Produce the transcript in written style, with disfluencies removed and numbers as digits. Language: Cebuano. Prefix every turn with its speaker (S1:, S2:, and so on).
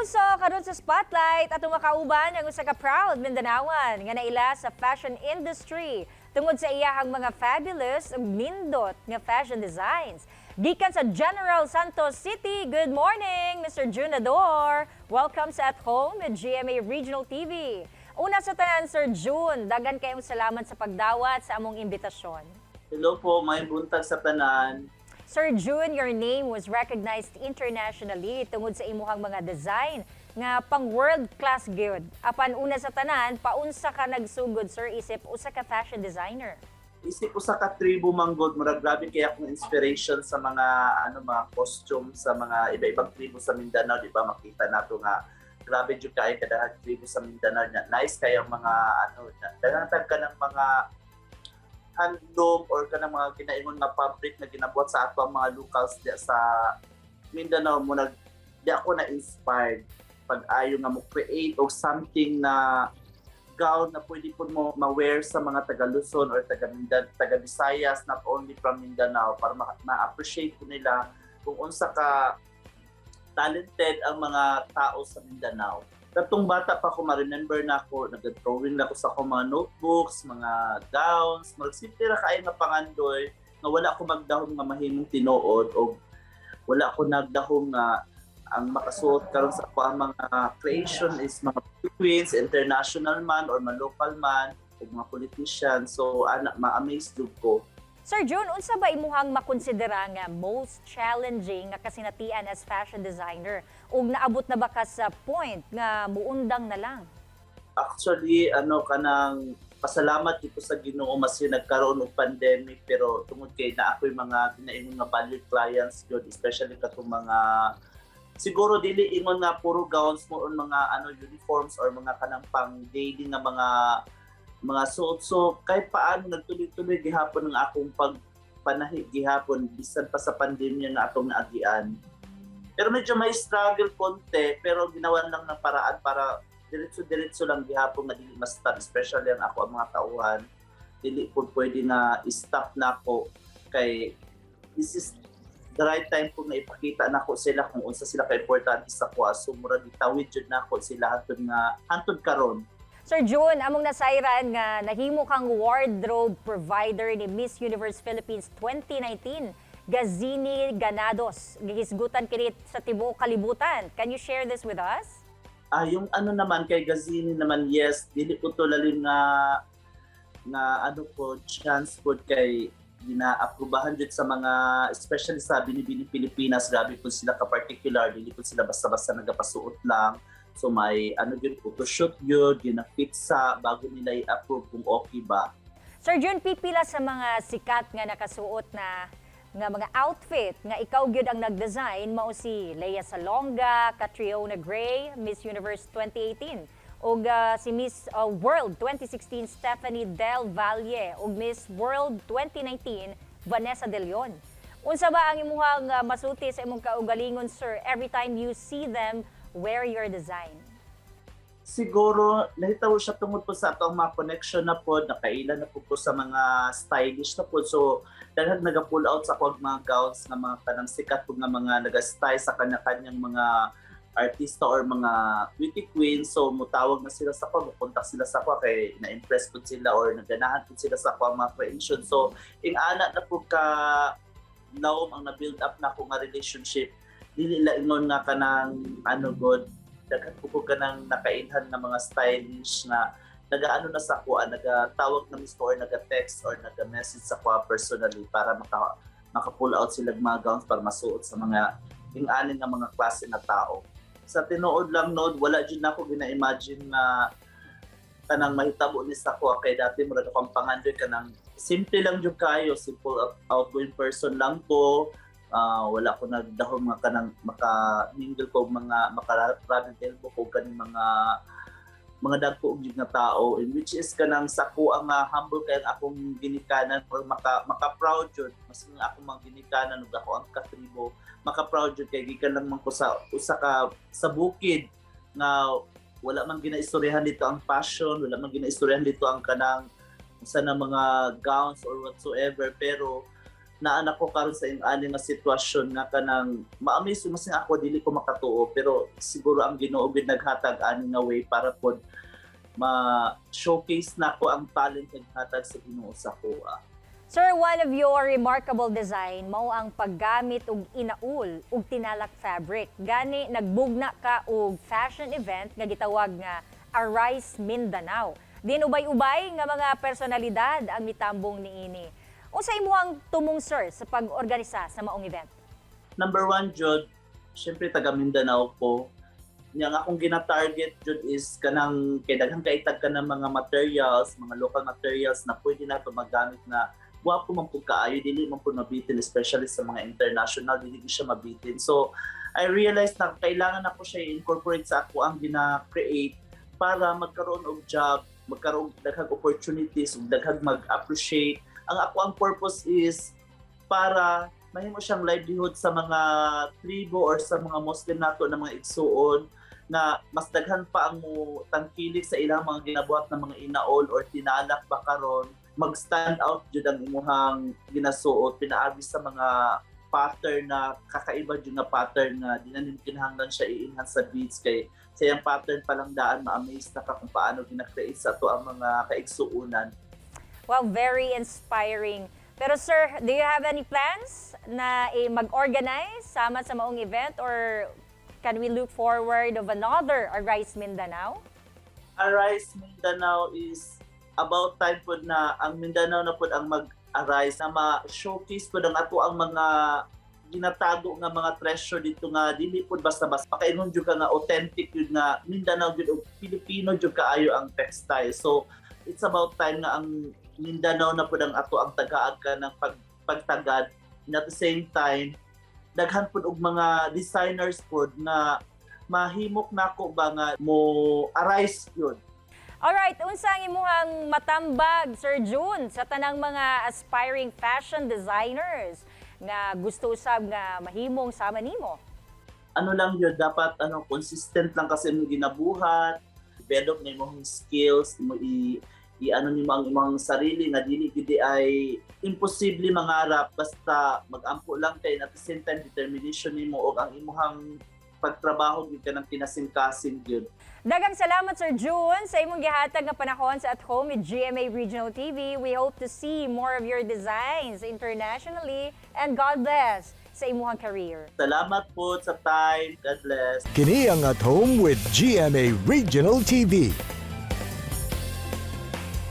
S1: Kapuso, karon sa Spotlight atong makauban ang usa ka proud Mindanaoan nga naila sa fashion industry tungod sa iyahang mga fabulous ug nindot nga fashion designs. Gikan sa General Santos City, good morning, Mr. June Ador. Welcome sa At Home with GMA Regional TV. Una sa tanan, Sir June, daghan kayong salamat sa pagdawat sa among imbitasyon.
S2: Hello po, may buntag sa tanan.
S1: Sir June, your name was recognized internationally tungod sa imuhang mga design nga pang world class gyud. Apan una sa tanan, paunsa ka nagsugod, sir, isip usa ka fashion designer?
S2: Isip usa ka tribo manggod, murag grabe kay akong inspiration sa mga ano, mga costume sa mga iba-ibang tribo sa Mindanao, di ba? Makita nato nga grabe jud kaayo kadaghan tribo sa Mindanao nya. Nice kayo mga ano, daghan ka ng mga handloom or kanang mga ginaingon nga fabric na ginabuhat sa ato ang mga locals diya sa Mindanao mo. Nag di ako na inspired pag ayo nga mo create og something na gown na pwede po mo ma-wear sa mga taga Luzon or taga Mindanao, taga Visayas, not only from Mindanao, para ma-appreciate po nila kung unsa ka talented ang mga tao sa Mindanao. Katong bata pa ako, ma-remember na ako, nag-drawing na ako sa akong mga notebooks, mga gowns, mga simple ra kaayo nga pangandoy nga wala ko magdahom nga mahimong tinuod o wala ko nagdahom nga ang makasuot karon sa ako ang mga creation is mga queens, international man or mga local man, o mga politician. So, ana, ma-amaze jud ko.
S1: Sir June, unsa ba imuhang makonsidera nga most challenging nga kasinatian as fashion designer? Ug naabot na ba ka sa point nga muundang na lang?
S2: Actually, ano, kanang pasalamat dito sa Ginoo maski nagkaroon og pandemic, pero tungod kay na ako'y mga ginaingon nga valued clients gyud, especially katong mga siguro dili ingon nga puro gowns mo or mga ano, uniforms or mga kanang pang daily nga mga suot. So kahit paano nagtuloy-tuloy gihapon ang akong pagpanahi gihapon bisan pa sa pandemya nga atong naagian. Pero medyo may struggle konti, pero ginawan lang ng paraan para diretso-diretso lang gihapon nga dili ma-stop, especially ang ako ang mga tauhan. Dili po pwede na i-stop na ako kay this is the right time po na ipakita nako sila kung unsa sila ka importante sa kuha. So murag gitawid jud nako sila hantod nga hantod karon.
S1: Sir June, among nasayran nga nahimo kang wardrobe provider ni Miss Universe Philippines 2019, Gazini Ganados. Gihisgutan kini sa tibuok kalibutan. Can you share this with us?
S2: Ah, yung ano naman kay Gazini naman, yes, dili po to lalim nga nga ano po, chance po kay gina-aprobahan jud sa mga, especially sa Binibining Pilipinas, grabe po sila ka particular, dili po sila basta-basta nagapasuot lang. So may ano jud, photoshoot jud, gina-fit sa bago nila i-approve kung okay ba.
S1: Sir June, pipila sa mga sikat nga nakasuot na nga mga outfit nga ikaw gyud ang nag-design mao si Lea Salonga, Catriona Gray, Miss Universe 2018, ug si Miss World 2016 Stephanie Del Valle ug Miss World 2019 Vanessa De Leon. Unsa ba ang imuhang masulti sa imong kaugalingon, sir, every time you see them wear your design?
S2: Siguro nahitabo siya tungod po sa atong mga connection na po, nakaila na po ko sa mga stylish na po. So daghan naga-pull out sa akong mga gowns nga mga kanang sikat po nga mga naga-style sa kanya-kanyang mga artista or mga beauty queen. So mutawag na sila sa ako, mukontak sila sa ako kay na-impress po sila or naganahan po sila sa ako ang mga creation. So ing-ana na po ka lawom ang na-build up na ako nga relationship. Dili la ingon nga kanang ano god, daghan po ko kanang nakailhan nga mga stylish na nagaano na sa ako, nagatawag na mismo or naga-text or naga-message sa ako personally para maka pull out sila mga gowns para masuot sa mga ing-ani nga mga klase na tao. Sa tinuod lang nod, wala jud na ako gina-imagine na kanang mahitabo ni sa ako kay dati murag akong pangandoy kanang simple lang jud kayo, simple outgoing person lang ko. Wala ko nagdahom nga kanang maka-mingle ko og mga maka-rub elbow ko kaning mga dagko og jud nga tao, in which is kanang sa ko ang humble kay ang akong ginikanan or maka proud jud mas nga akong mga ginikanan ug ako ang katribo, maka proud jud kay gikan lang man ko sa usa ka sa bukid nga wala man ginaistoryahan dito ang passion, wala man ginaistoryahan dito ang kanang usa na mga gowns or whatsoever, pero Naa na ko karon sa ing-ani nga sitwasyon nga kanang ma-amaze mas nga ako, dili ko makatuo, pero siguro ang Ginoo gid naghatag ani nga way para pod ma-showcase nako ang talent naghatag sa Ginoo sa akoa.
S1: Sir, one of your remarkable design mao ang paggamit og inaul ug tinalak fabric. Gani nagbugna ka og fashion event nga gitawag nga Arise Mindanao. Din ubay-ubay nga mga personalidad ang mitambong niini. Unsa imong tumong, sir, sa pag-organisa sa maong event?
S2: Number one, jud, syempre taga Mindanao ko. Nya nga akong gina-target jud is kanang kay daghang kaitag ka ng mga materials, mga local materials na pwede nato magamit na gwapo man pud kaayo, dili man pud mabitin, especially sa mga international, dili gyud siya mabitin. So, I realized na kailangan ako siya i-incorporate sa ako ang gina-create para magkaroon og job, magkaroon og daghang opportunities, ug daghang mag-appreciate. Ang ako ang purpose is para mahimo siyang livelihood sa mga tribo or sa mga Muslim nato na mga igsuon na mas daghan pa ang mo tangkilik sa ilang mga ginabuhat ng mga inaol or tinalak ba. Karon mag-stand out jud ang imuhang ginasuot pinaagi sa mga pattern na kakaiba jud, nga pattern na di na nimo kinahanglan siya i-enhance sa beads kay sa iyang pattern pa lang daan ma-amaze na ka kung paano gina-create sa ato ang mga kaigsuonan.
S1: Wow, very inspiring. Pero sir, do you have any plans na mag-organize sama sa maong event or can we look forward of another Arise Mindanao?
S2: Arise Mindanao is about time pod na ang Mindanao na pod ang mag-arise na ma-showcase pod ang ato ang mga ginatago nga mga treasure dito nga dili pod basta-basta. Pakaingon jud ka nga authentic yun nga Mindanao jud ug Pilipino jud kaayo ang textile. So it's about time nga ang Mindanao na pod ang ato ang tagaag ka ng pagtagad, and at the same time daghan pod og mga designers pod na mahimok nako ba nga mo arise yun.
S1: Alright, unsa ang imuhang matambag, Sir June, sa tanang mga aspiring fashion designers nga gusto usab nga mahimong sama nimo?
S2: Ano lang yun, dapat ano, consistent lang kasi imong ginabuhat, develop na imong skills, mo i ano nimo ang imong sarili nga dili gid ay imposible mangarap basta magampo lang kay, at the same time determination nimo ug ang imuhang pagtrabaho gyud ka ng kinasingkasing gyud.
S1: Daghang salamat, Sir June, sa imong gihatag nga panahon sa At Home with GMA Regional TV. We hope to see more of your designs internationally and God bless sa imuhang career.
S2: Salamat po sa time. God bless.
S3: Kini ang At Home with GMA Regional TV.